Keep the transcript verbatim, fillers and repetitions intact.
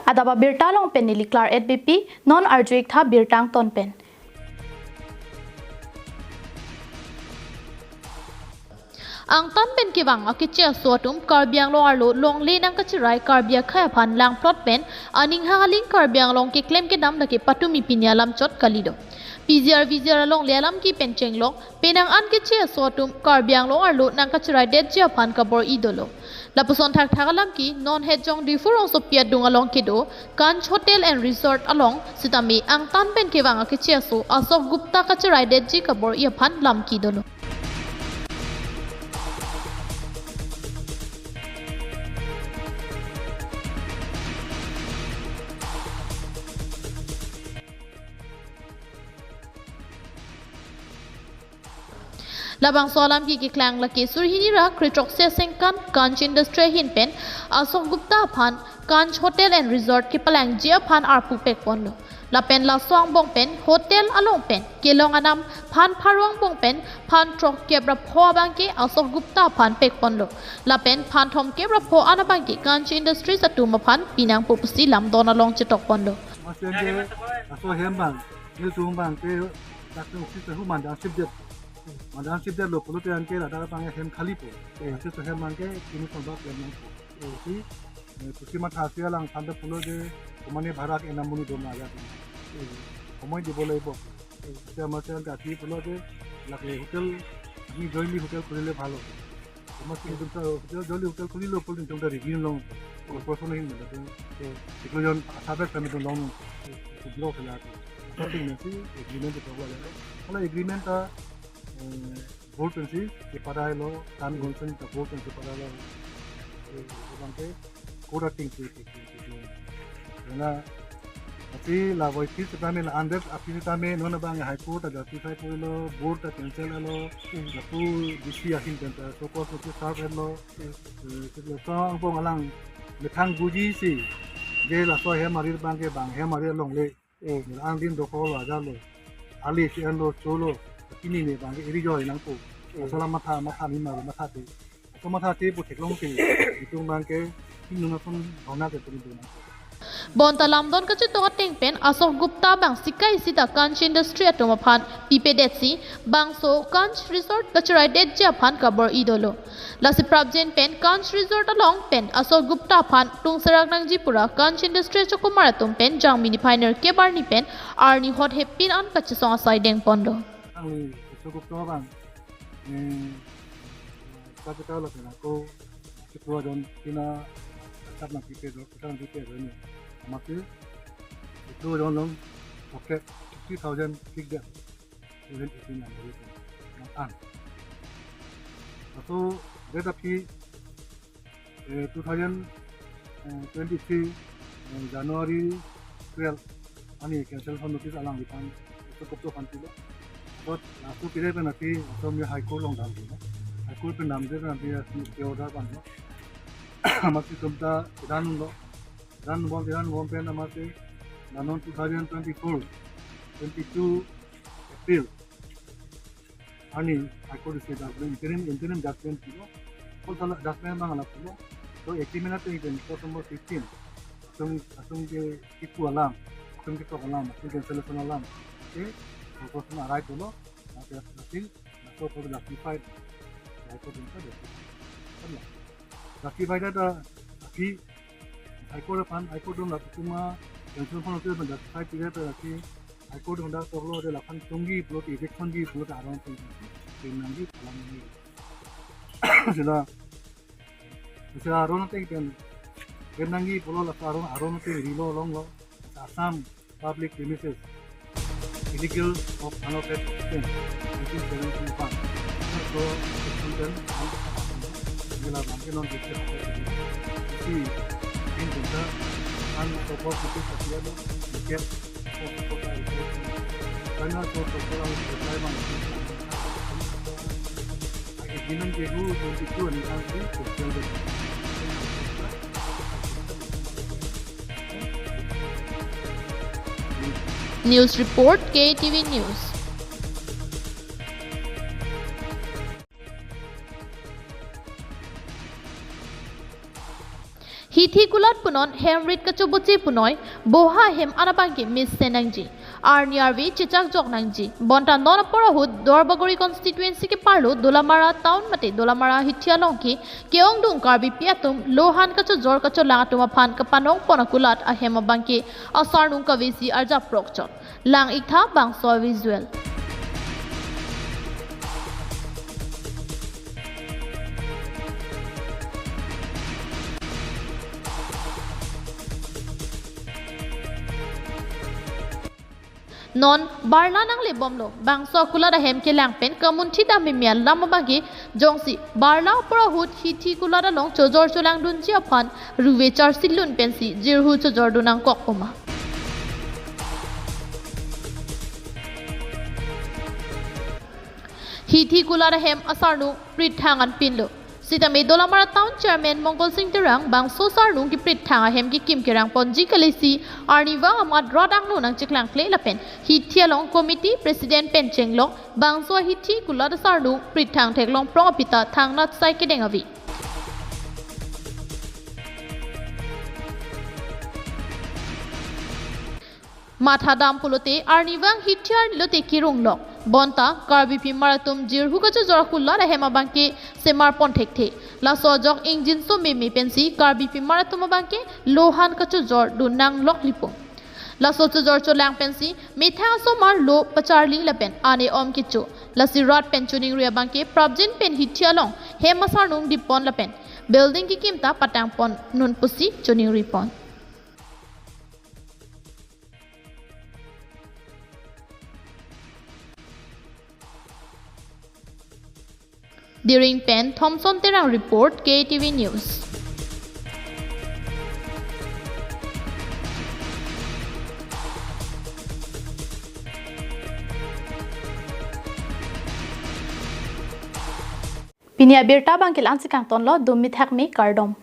Adap abirta along pen neli Claret Beypi, non arju-ik tha birta angton pen. Angtan pen kevang akeche aso atum Karbi Anglong arlo longle nangkacherai Karbi akhei aphan langplot pen aning hang aling Karbi Anglong keklem kedam lake patumi pini alam chot kali do. P G R V G R alongle alam kepi pen chenglok, penang an keche aso atum Karbi Anglong arlo nangkacherai detji aphan kabor-i dolo. Lapuson thakthak alam ke non het jong Diphu rongsopi adung along kedo Kanch Hotel and Resort along sitame angtan pen kevang akeche aso Ashok Gupta kacherai detji kabor-i aphan lam ke dolo. Labangso alam ke keklang lake suri hini ra kre throksi sengkan Kanch Industry ahin pen Ashok Gupta aphan Kanch Hotel and Resort kepalangji aphan arpu pekponlo. Lapen laso angbong pen hotel along pen kelong anam phan pharo angbong pen phan throkkep ra pho abang ke Ashok Gupta aphan pekponlo. Lapen phan thomkep ra pho an abang ke Kanch Industries atum aphan pinangpo pusi lamdon along chetokponlo. Masi anke laso ahem abang, nelitum abang ke latum si sehu mandang sipdet. Mandang sipdetlo pulote anke ladak abang ahem khali po. Hmm. Laso ahem abang ke kini sonbak klem nangpo. Hmm. Si, eh, pusi mathasi alang aphan ta pulo de, komatne bhara ke enam monit doma ya. Hmm. Komoi dibo laibo. Hmm. Amatsi anke ati pulo de, lake hotel, apni jointly hotel khulile bhalo. Amatsi Hmm. itum ta hotel, jointly hotel khulilo pulote itum ta review long. Hmm. Corporation ahin mane de. Hmm. Iklo jon asabek kami itum long. Hmm. Itu block la. Something nasi agreement itu boleh. Kalau agreement ta, eh, board pensi kepadai lo, kan Hmm. gonsen ta board pensi padai lo. Eh, abang ke court atheng si, si, si, si, si. Karena, tapi la voi fis tame la under appeal tame non abang High Court ta justify pulo, board ta cancel lo, Hmm. lapu D C ahin pen ta show cause notice serve lo. Hmm. Eh, laso angbong alang methang guji si, je laso ahem arit abang ke bang ahem arit alongle. Hmm. Nang din dokok lo ajat lo. Ali si enlo cholo. Kini ne abang ke eri joi nangpo. Hmm. Laso alam matha, matha ni maru matha te. Laso matha te pu theklong te. Itum abang ke, itum nang pun bhona ke itum nang. Bonta lamdon kachetok ateng pen Ashok Gupta abang sikai sita Kanch Industry atum aphan pipedet si bangso Kanch Resort kacherai detji aphan kabor-i dolo. Lasi prapjin pen Kanch Resort along pen Ashok Gupta aphan tungserak nangji pura Kanch Industry achokomar atum pen Jangmi niphai nerkep arni pen arni hot hepin an kachesong asai dengponlo. Angli Ashok Gupta abang, eh, capital lo kena ko, ketua jon pina, kat nangpipe jon, kat nangpipe jon ni. Amatsi, ketua jon long, okay, fifty thousand fixed debt. Even if in America, not an. So, that aphi, eh, two thousand twenty-three, eh, January twelve, ani cancellation notice alangliphan, Ashok Gupta aphan pilo. But laso pire pen aphi, Assam High Court along damlo. High Court pen damde pen aphi, stay order vanlo. Amatsi itum ta, dan lo. Dan bom, dan bom pen amatsi, nanon two thousand twenty-four, twenty-two April. Ani, High Court si judgment, interim, interim judgment pilo. Kol sala judgment abang la pilo. So, agreement ateng pen, clause number fifteen. Asong, asong ke kipu alam, asong ketok alam, asong cancellation alam. Okay? So, clause number right dolo. Okay, nothing. So, for the justified. High Court dun ka, justified. Kan la. Justified ada, aphi, High Court aphan, High Court dun la, itum a, cancellation aphan justified pire pen aphi, High Court dun dak toklo de laphan tunggi pulote eviction ji pulote aron pen, pen nangji, alam nangji. Sila, sila aron ateng pen, pen nangji pulo la aron, aron ateng rilo longlo, Assam public premises, illegal of unauthorized expense, nineteen seventy-one. So, student and nila bangke non dikit. Si, in dikit, and so forth, itu setiap dikit. Karena so, so, so, reply bang. Agreement ke hu twenty-two and country social. News report, K T V News. Hithi kulat punon hem rit kachoboche punoi, boha hem an abangke mesen nangji. Arni arve chechak jok nangji. Bonta non apor ahut Duarbagori constituency keparlo Dolamara town mate Dolamara hithi along ke ke-ongdung Karbipi atum lohan kachojor kacholang atum aphan kapanong pon akulat ahem abangke asarnung kavesi arjaprok chot. Lang-iktha bangso visual. Non barla nanglebomlo, bangso akulat ahem kelang pen kamunthi dam mimi alam abangke jongsi barla apor ahut hithi kulat along chojor cholangdunji aphan ruve charsilun pensi jirhu chojordun nangkok puma. Hithi kulat ahem asarnung prit thang an pinlo. Sitame Dolamara Town Chairman Mongol Sing Terang bangso sarnung kiprit thang ahem kekim kerang ponji kalisi arnivang amat rat angno nangcheklang kle lapen hithi along committee president pen chenglong bangso hithi kulat asarnung prit thang theklong prong apita thangnat sai kedeng avi. Matha dam pulote arnivang hithi arni lote kirung lok. Bonta Karbipi mar atum jirhu kachojor kulat ahem abangke semar pon thekthe. Laso ajok ingjinso meme pensi Karbipi mar atum abangke lohan kachojordun nanglok lipung. Laso chojor cholang pensi methang asomar lo pacharli lapen ane om kecho. Lasi rat pen choningri abangke prapjin pen hithi along hem asarnung dipon lapen building kekim ta patang pon non pusi choningri pon. Diring pen Thomson Terang report, K T V News. Pini abirta abangke la-ansi kangtonlo, dumi thakmi, kardom.